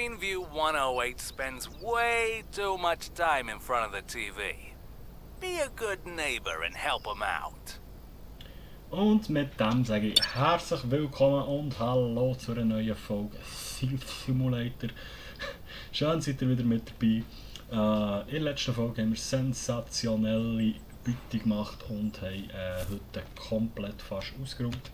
Greenview 108 spends way too much time in front of the TV. Be a good neighbor and help him out. Und mit dem sage ich herzlich willkommen und hallo zu einer neuen Folge Thief Simulator. Schön seid ihr wieder mit dabei. In der letzten Folge haben wir sensationelle Beute gemacht und haben heute komplett fast ausgeräumt.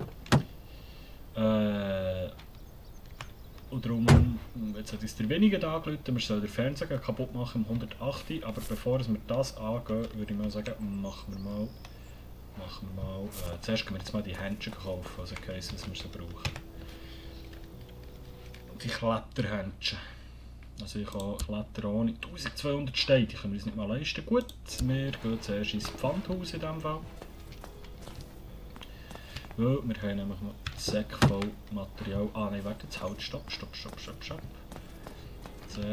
Und darum, jetzt hat uns der Wenige da angerufen, wir sollen den Fernseher kaputt machen im 108. Aber bevor wir das angehen, würde ich mal sagen, machen wir mal zuerst gehen wir jetzt mal die Händchen kaufen, also heisst, was wir so brauchen. Die Kletterhändchen. Also ich habe Kletter ohne 1200 Steine, die können wir uns nicht mal leisten. Gut, wir gehen zuerst ins Pfandhaus in diesem Fall. Weil wir haben nämlich noch Säcke voll Material. Ah nein, warte, jetzt halt, stopp. Zuerst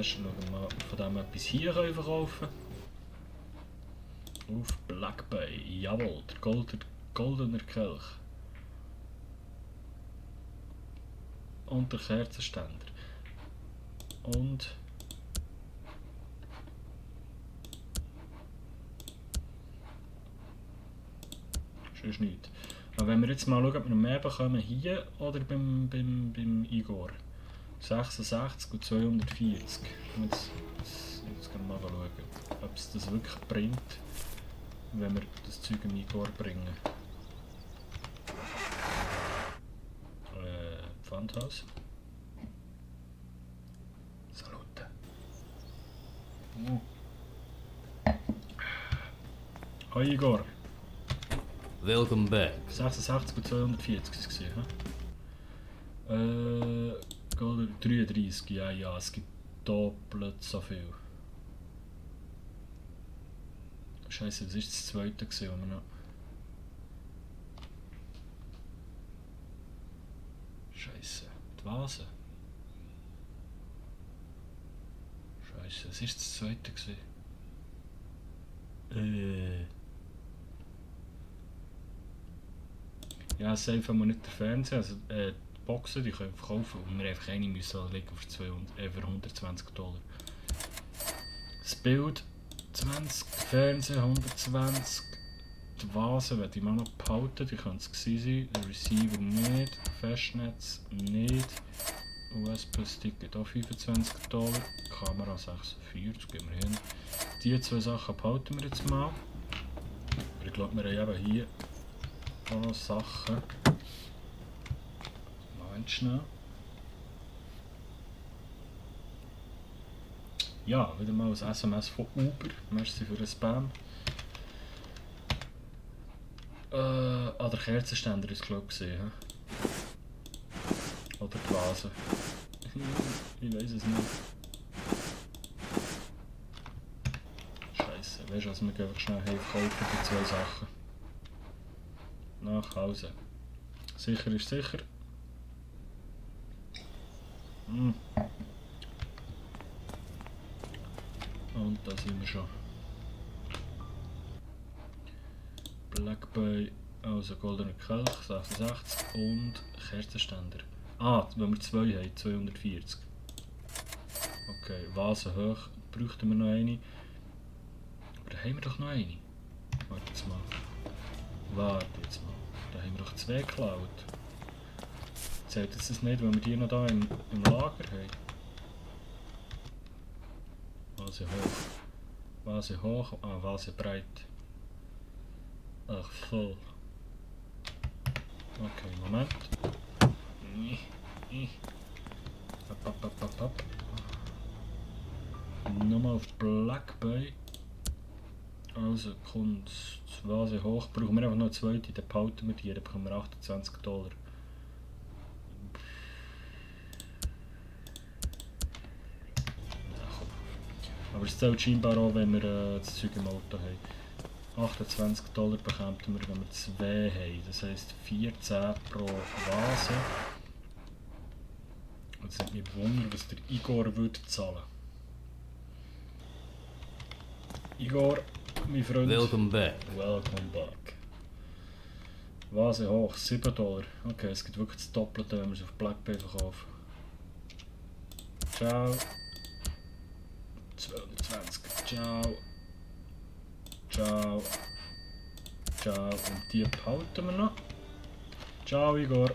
schauen wir mal, ob wir von dem etwas hier verkaufen können. Auf Black Bay, jawohl, der goldener Kelch. Und der Kerzenständer. Und sonst nichts. Aber wenn wir jetzt mal schauen, ob wir mehr bekommen, hier oder beim Igor. 66 und 240. Jetzt können wir mal schauen, ob es das wirklich bringt, wenn wir das Zeug im Igor bringen. Pfandhaus. Salute. Hoi Igor. Welcome back. 66 und 240 ist es gewesen, Golden 33, ja, es gibt doppelt so viel. Scheiße, das war das zweite gewesen, wo wir noch... Scheiße, die Vase. Scheiße, das war das zweite gewesen. Ja, es ist einfach mal nicht der Fernseher, also die Boxen, die können wir verkaufen und wir einfach eine müssen legen für $120. Das Bild 20, der Fernseher 120, die Vase werde ich mal noch behalten, die können es gewesen sein, der Receiver nicht, Festnetz nicht, USB-Stick geht auch $25, Kamera 46, gehen wir hin. Die zwei Sachen behalten wir jetzt mal. Aber ich glaube, wir haben eben hier auch noch Sachen. Moment schnell. Ja, wieder mal ein SMS von Uber. Merci für den Spam. Der Kerzenständer ist glaube ich gesehen. Oder die Vase. Ich weiß es nicht. Scheiße, weißt du was, wir gehen einfach schnell kaufen die zwei Sachen. Nach Hause. Sicher ist sicher. Und da sind wir schon. Black Bay, also goldener Kelch, 66 und Kerzenständer. Ah, wenn wir zwei haben, 240. Okay, Vase hoch, bräuchten wir noch eine. Aber da haben wir doch noch eine. Warte jetzt mal. Da haben wir doch zwei geklaut. Zählt jetzt das nicht, wenn wir die noch da im Lager haben? Vase hoch, Vase breit. Ach so. Okay, Moment. Ab. Nochmal auf Black Bay. Also kommt das Vase hoch. Brauchen wir einfach noch eine zweite, dann behalten wir die, dann bekommen wir $28. Aber es zählt scheinbar auch, wenn wir das Zeug im Auto haben. $28 bekommen wir, wenn wir zwei haben. Das heisst 14 pro Vase. Und es nimmt mich Wunder, was der Igor würde zahlen. Igor, mein Freund. Welcome back. Welcome back. Vase hoch, $7. Okay, es gibt wirklich das Doppelte, wenn wir es auf Black Bay verkaufen. Ciao. 220. Ciao. Ciao. Ciao. Und die behalten wir noch. Ciao, Igor.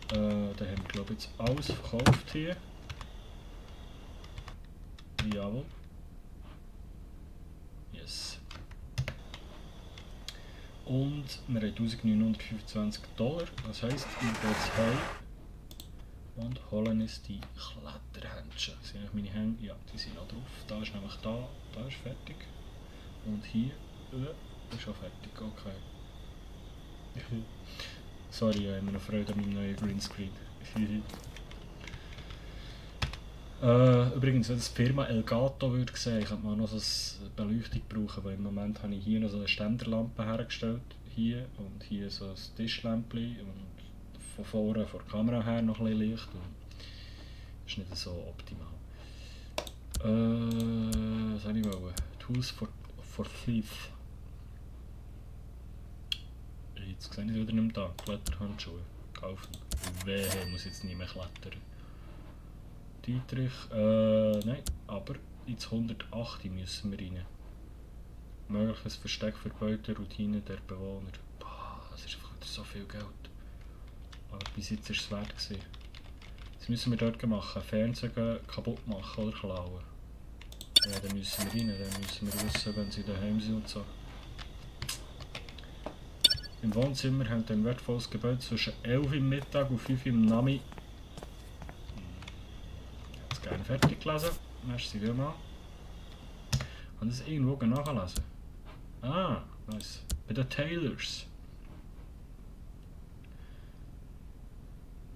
Da haben wir, glaube ich, jetzt alles verkauft hier. Jawohl. Yes. Und wir haben 1925 $. Das heisst, ich gehe jetzt heim und holen uns die Kletterhändchen. Sind eigentlich meine Hände? Ja, die sind noch drauf. Da ist nämlich da ist fertig. Und hier ist auch fertig. Okay. Sorry, ich habe immer noch Freude an meinem neuen Greenscreen. Übrigens, wenn das die Firma Elgato würde sehen, ich könnte mal noch so eine Beleuchtung brauchen, weil im Moment habe ich hier noch so eine Ständerlampe hergestellt. Hier und hier so ein Tischlämpchen und von vorne, von der Kamera her noch ein bisschen Licht. Und das ist nicht so optimal. Was soll ich wollen? Tools for Thief. Jetzt sehe ich wieder nicht mehr da. Kletterhandschuhe kaufen. Wehe, muss jetzt nicht mehr klettern. Dietrich, nein, aber ins 108 müssen wir rein. Mögliches Versteck für Beuteroutine der Bewohner. Boah, das ist einfach so viel Geld. Aber bis jetzt war es wert gewesen. Jetzt müssen wir dort machen, Fernseher kaputt machen oder klauen. Ja, dann müssen wir rein, dann müssen wir wissen, wenn sie daheim sind und so. Im Wohnzimmer hängt ein wertvolles Gebäude zwischen 11 Uhr am Mittag und 5 Uhr am Nachmittag. Ich habe es gerne fertig gelesen. Merci vielmals. Kann das irgendwo nachlesen? Ah, nice. Bei den Taylors.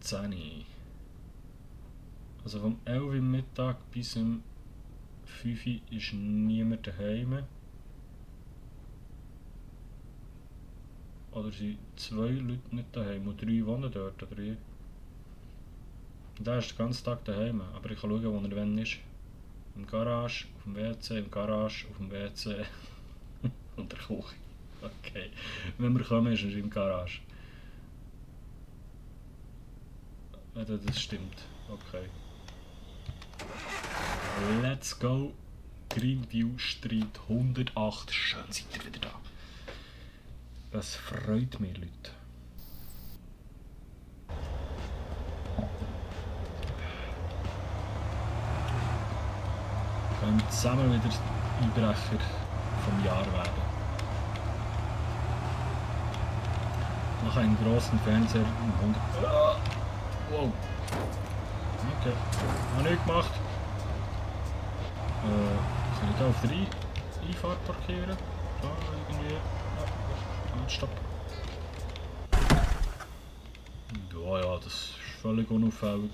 10 Uhr. Also vom 11 Uhr am Mittag bis um 5 Uhr ist niemand daheim. Oder sind 2 Leute nicht daheim und 3 wohnen dort, oder wie? Der ist den ganzen Tag daheim, aber ich kann schauen, wo er wann ist. Im Garage, auf dem WC, im Garage, auf dem WC und der Küche. Okay. Wenn wir kommen, ist er im Garage. Ja, das stimmt. Okay. Let's go. Greenview Street 108. Schön seid ihr wieder da. Das freut mich, Leute. Wir können zusammen wieder Einbrecher vom Jahr werden. Nach einem grossen Fernseher um 100... Wow! Okay, habe nichts gemacht. Kann ich da auf der Einfahrt parkieren? Da irgendwie... Stopp. Ja, das ist völlig unauffällig.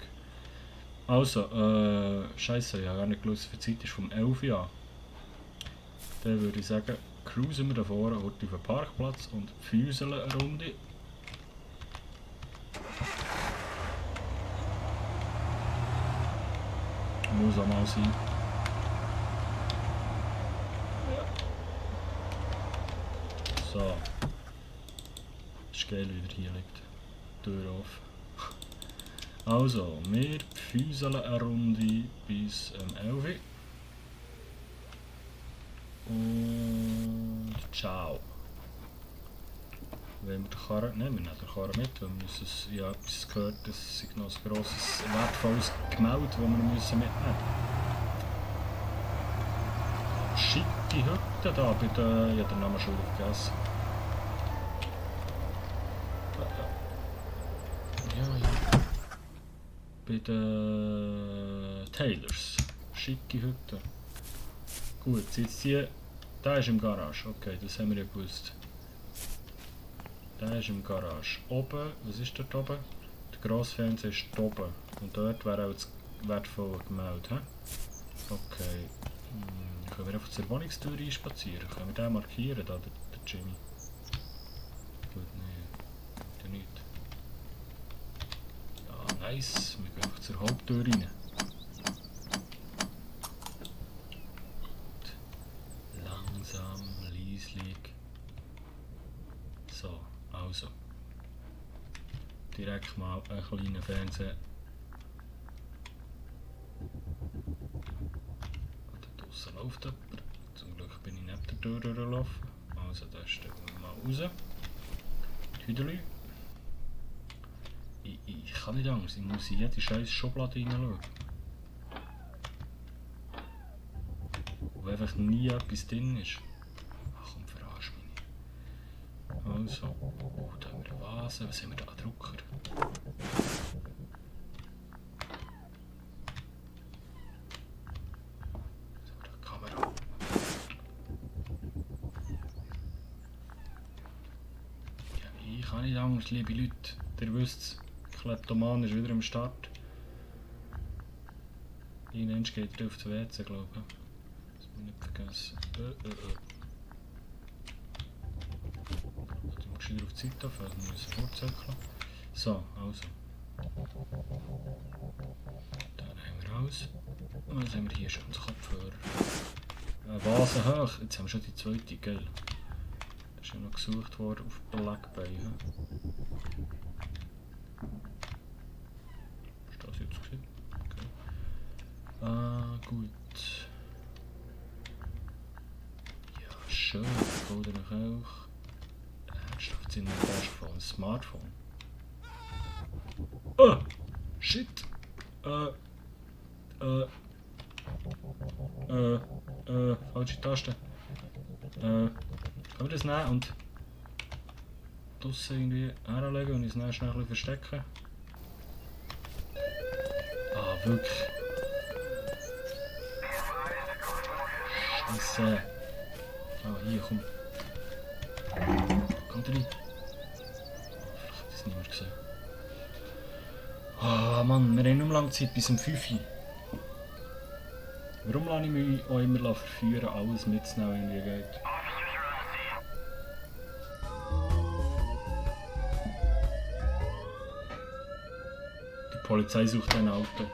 Also, Scheiße, ich habe gar nicht gewusst, wie viel Zeit ist vom 11 Uhr an. Dann würde ich sagen, cruisen wir da vorne auf den Parkplatz und füseln eine Runde. Muss auch mal sein. So. Ist geil, wie der hier liegt. Tür auf. Also, wir füseln eine Runde bis 11 Uhr. Und ciao. Wenn wir den Karren... Nein, wir nehmen den Karren mit, weil wir müssen es... Ich habe etwas gehört, das ist noch ein grosses, wertvolles Gemälde, das wir mitnehmen müssen. Schicke Hütte da bei der... Ich habe den Namen schon vergessen. Ja. Bei den Taylors. Schicke Hütte. Gut, jetzt hier... Der ist im Garage. Okay, das haben wir ja gewusst. Der ist im Garage. Oben, was ist dort oben? Der Grossfernseher ist dort oben. Und dort wäre auch das wertvolle Gemälde. He? Okay. Können wir einfach zur Wohnungstür einspazieren? Können wir den markieren, da, der Jimmy? Gut, nein. Der nicht. Ja, nice. Wir gehen einfach zur Haupttür rein. Langsam, leislich. So, also. Direkt mal einen kleinen Fernseher läuft jemand. Zum Glück bin ich neben der Tür durchgelaufen. Also da stellen wir mal raus. Hüdeli. Ich kann nicht anders, ich muss in jede scheiß Schublade hineinschauen. Wo einfach nie etwas drin ist. Ach komm, verarsch mich nicht. Also, oh, da haben wir eine Vase. Was haben wir da? Einen Drucker. So, da Kamera. Ja, ich kann nicht anders, liebe Leute. Ihr wisst es, Kleptoman ist wieder am Start. Irgendwann geht er auf das WC, glaube ich. Das muss ich nicht vergessen. Ich muss wieder auf die Seite auf, also wir müssen vorzöckeln. So, also. Dann haben wir raus. Und jetzt haben wir hier schon den Kopfhörer. Vase hoch. Jetzt haben wir schon die zweite, gell? Das ist ja noch gesucht worden auf Belegbein. Hast du das jetzt gesehen? Okay. Ah, gut. Ja, schön. Goldener auch. Ernsthaft, sind wir fast von einem Smartphone. Oh! Shit! Falsche Taste. Können wir das nehmen und draussen irgendwie herlegen und uns dann schnell ein bisschen verstecken? Ah, wirklich. Scheisse. Ah, hier, komm. Komm rein. Vielleicht hat das niemand gesehen. Ah, Mann, wir haben nicht mehr lange Zeit bis um 5 Uhr. Warum lasse ich mich auch immer verführen, alles mitzunehmen, wenn irgendwie geht? Die Polizei sucht ein Auto.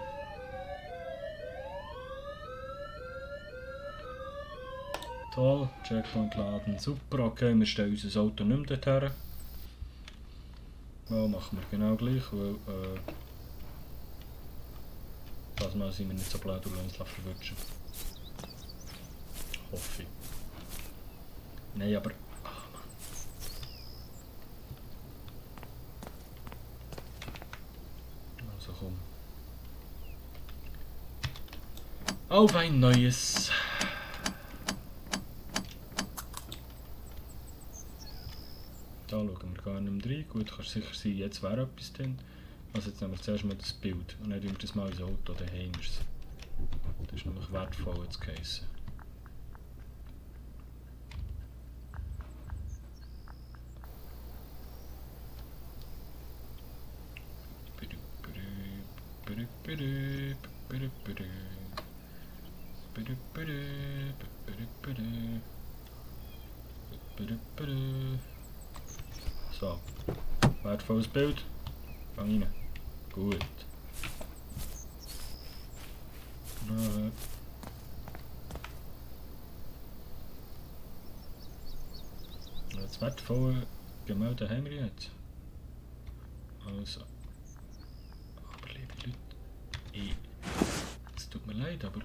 Toll, Checkpoint laden, super, okay, wir stellen unser Auto nicht mehr dorthin. Ja, machen wir genau gleich, weil das Mal sind wir nicht so blöd und uns verwutschen. Hoffe ich. Nein, aber... Ach Mann. Also komm. Auf ein neues. Da schauen wir gar nicht mehr rein. Gut, kannst sicher sein, jetzt wäre etwas drin. Also jetzt nehmen wir zuerst mal das Bild und dann tun wir das mal ins Auto daheim. Das ist nämlich wertvoll zu geheissen. So, wertvolles Bild. Fang rein. Gut. Das wertvolle Gemälde haben wir jetzt. Also. Aber liebe Leute, es tut mir leid, aber...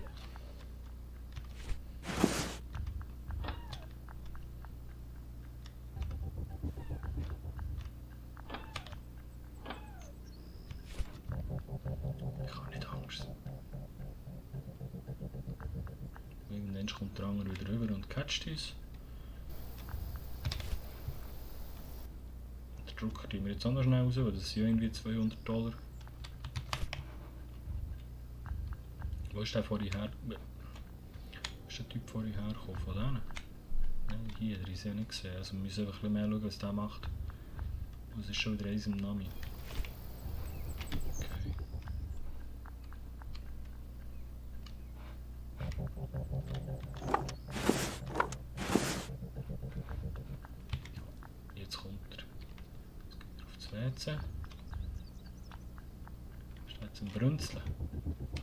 Ich habe nicht Angst. Irgendwann kommt der andere wieder rüber und catcht uns. Den Drucker tun wir jetzt auch noch schnell raus, weil das sind ja irgendwie $200. Wo ist der vorhin her? Wo ist der Typ vorhin hergekommen? Von denen? Nein, hier, der ist ja nicht gesehen. Also wir müssen einfach ein bisschen mehr schauen, was der macht. Das ist schon wieder eins im Namen. Okay. Jetzt kommt er. Jetzt geht er auf das WC. Ist jetzt ein Brünzeln.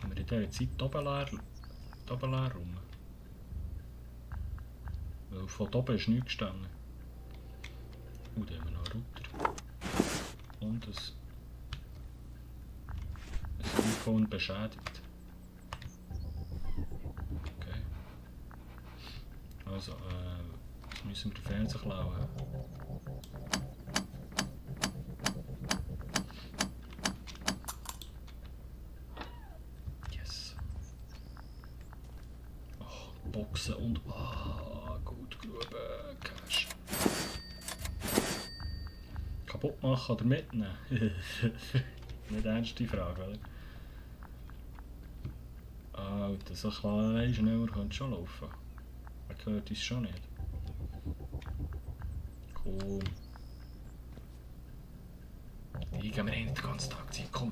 Haben wir in dieser Zeit die oben leer rum? Weil von oben ist nichts gestanden. Da haben wir noch einen Router. Und ein iPhone beschädigt. Okay. Also, jetzt müssen wir den Fernseher klauen. Yes. Ach, Boxen und... Ah, gut, Grube, Cash. Kaputt machen oder mitnehmen? Nicht ernste Frage, oder? Alter, so klein schneller könnte schon laufen. Er hört uns schon nicht. Komm. Hier gehen wir nicht den ganzen Tag Zeit. Komm.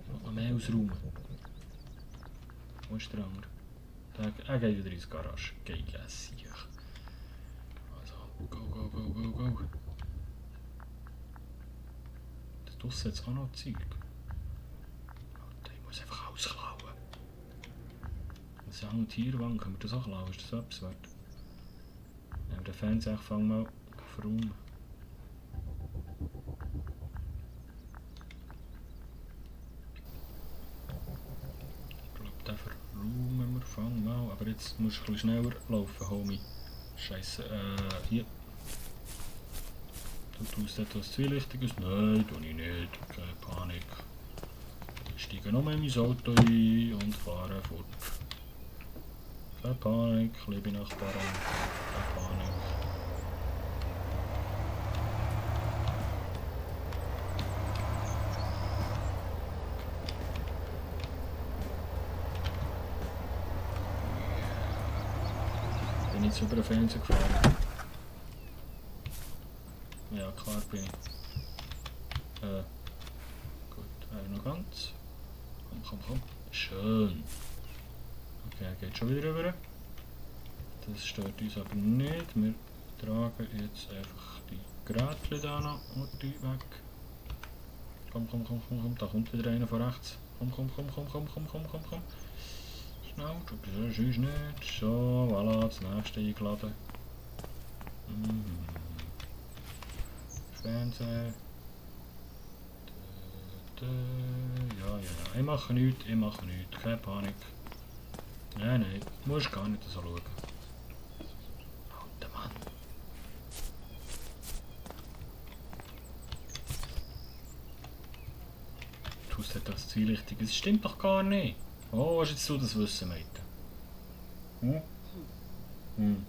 Ich will noch mehr ausräumen. Wo ist der andere? Er geht wieder ins Garage. Geil, sicher. Also, go, go, go, go, go. Da draussen jetzt auch noch Zeug. Alter, ich muss einfach alles klauen. Das hängt Tierwagen, können wir das auch klauen? Ist das etwas wert? Ja, aber den Fernseher fangen mal verräumen. Ich glaube, den verräumen wir, fangen mal. Aber jetzt musst du ein bisschen schneller laufen, Homie. Scheiße, hier. Du tust etwas Zwielichtiges? Nein, tue ich nicht. Keine Panik. Ich steige noch mal in mein Auto ein und fahre fort. Keine Panik, liebe Nachbarn. Keine Panik. Bin ich jetzt über den Fernseher gefahren? Ja, klar bin ich. Gut, noch ganz. Komm, komm, komm. Schön. Okay, er geht schon wieder rüber. Das stört uns aber nicht. Wir tragen jetzt einfach die Geräte da noch und die weg. Komm, komm, komm, komm, komm. Da kommt wieder einer von rechts. Komm, komm, komm, komm, komm, komm, komm, komm, komm. Schnell, du bist uns nicht. So, voilà, das nächste eingeladen. Fernseher. Ja, ja, ich mache nichts, keine Panik. Nein, nein, du musst gar nicht so schauen. Alter Mann. Tust du das Zwielichtige? Das stimmt doch gar nicht. Oh, hast jetzt du das wissen, Mädchen? Hm? Hm.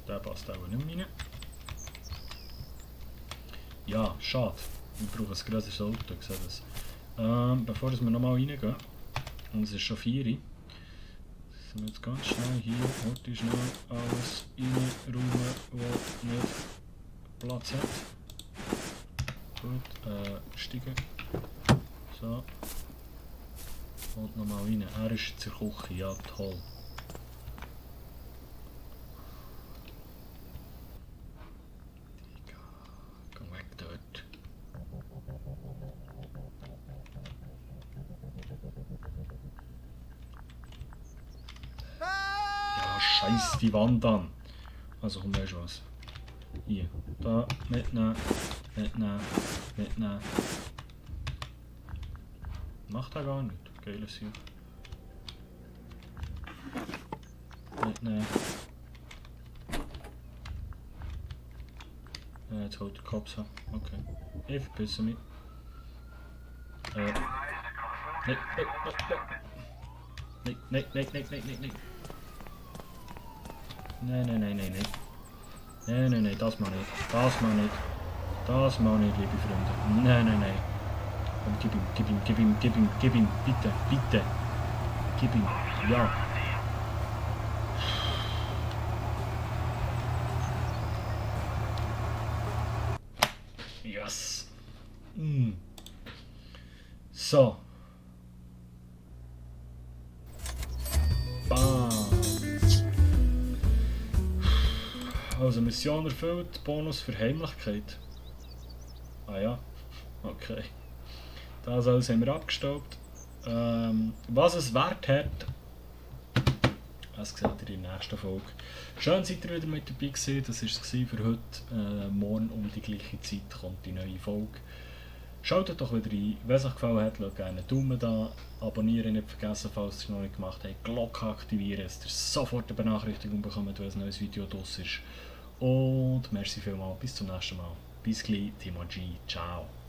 Der passt auch nicht mehr rein. Ja, schade. Ich brauche ein grösseres Auto, ich sehe das. Bevor wir nochmal reingehen, und es ist schon 4 Uhr, sind wir jetzt ganz schnell hier, heute schnell alles reinräumen, was nicht Platz hat. Gut, steigen. So. Und nochmal rein. Er ist zur Küche, ja toll. Geh weg dort. Ja, scheiß die Wand an. Also komm, weißt du was. Hier, da, mitnehmen, mitnehmen, mitnehmen. Macht er gar nicht. Geiles hier. Mitnehmen. Jetzt holt der Kopf so. Okay. Ich verpisse mich. Nein, nein, nein, nein. Nein, nein, nein, nein, nein, nein. Nein, nein, nein, nein, nein. Nein, nein, nein, das mal nicht. Das mal nicht. Das mal nicht, liebe Freunde. Nein, nein, nein. Komm, gib ihm, gib ihm, gib ihm, gib ihm, gib ihm. Bitte, bitte. Gib ihm. Ja. Yes. So. Bam. Also Mission erfüllt, Bonus für Heimlichkeit. Ah ja, okay. Das alles haben wir abgestaubt. Was es wert hat, das seht ihr in der nächsten Folge. Schön, seid ihr wieder mit dabei gewesen. Das war es für heute. Morgen um die gleiche Zeit kommt die neue Folge. Schaltet doch wieder ein. Wenn es euch gefallen hat, lasst gerne einen Daumen da. Abonnieren nicht vergessen, falls ihr es noch nicht gemacht habt. Glocke aktivieren, dass ihr sofort eine Benachrichtigung bekommt, wenn ein neues Video draus ist. Und merci vielmals. Bis zum nächsten Mal. Bis gleich. Timo G. Ciao.